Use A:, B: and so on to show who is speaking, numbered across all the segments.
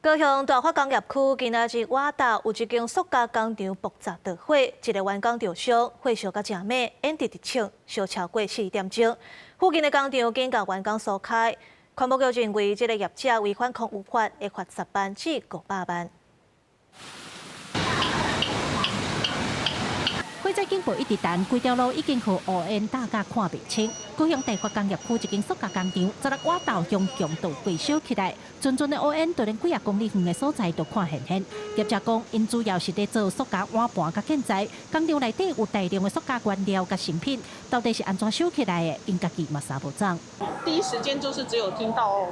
A: 高雄大發工業區今仔日倚晝有一間塑膠工廠爆炸著火，一个員工著傷，火燒甲誠猛，煙直直衝，燒超過4點鐘。附近的工廠緊共員工疏開。環保局認為這个業者違反空污法，會罰10萬至500萬。
B: 火災警報一直彈，規條路已經予烏煙罩甲看袂清。高雄大發工業區一間塑膠工廠，昨日倚晝用強度火燒起來，陣陣的烏煙，就連幾仔公里遠的所在都看現現。業者講，𪜶主要是佇做塑膠碗盤佮建材，工廠內底有大量的塑膠原料佮成品，到底是按怎燒起來的，𪜶家己嘛捎無掌。
C: 第一時間就是只有聽到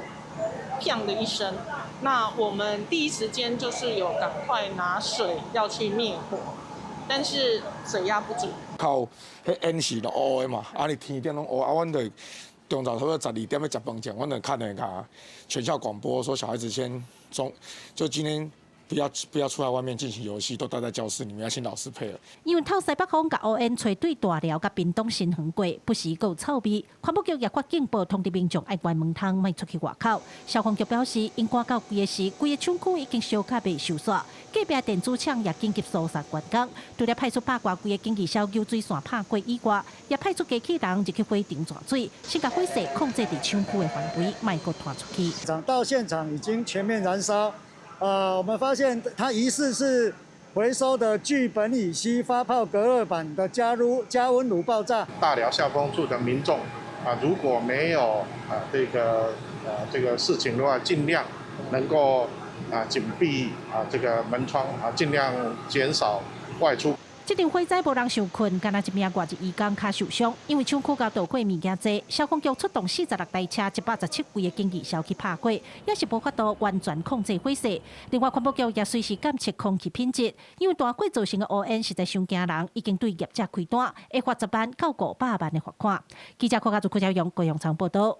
C: 砰的一聲，那我們第一時間就是有趕快拿水要去滅火。但是水壓不足。
D: 靠，彼煙是都烏的嘛，啊，你天頂攏烏，啊，阮就中晝差不多12點欲食飯前，阮就敲電話全校廣播說小孩子先中，就今天不要出來外面進行遊戲，都待在教室裡面，要請老師配合。
B: 因為透西北風共烏煙吹對大寮佮屏東新園過，不時閣有臭味。環保局也發警報通知民眾愛關門窗，莫出去外口。消防局表示，𪜶趕到規个時，規个廠區已經燒甲袂受煞，隔壁電子廠也緊急疏散員工。除了派出百外幾个緊急消救水線拍火以外，也派出機器人入去火場蛇水，先共火勢控制佇廠區的範圍，莫閣傳出去。
E: 到現場已經全面燃燒。我們發現它疑似是回收的聚苯乙烯發泡隔熱板的加溫爐爆炸。
F: 大寮下風處的民眾啊，如果沒有啊這個事情的話，盡量能夠啊緊閉啊這個門窗啊，盡量減少外出。
B: 這場火災無人受困，干焦一名外籍移工跤受傷，因為廠區共著火物件濟，消防局出動46台車、117位的緊急消去拍火，也是無法度完全控制火勢。另外，環保局也隨時監測空氣品質，因為大火造成的烏煙實在傷驚人，已經對業者開單，會罰10萬到500萬的罰款。記者郭家祖、郭家勇、高雄場報道。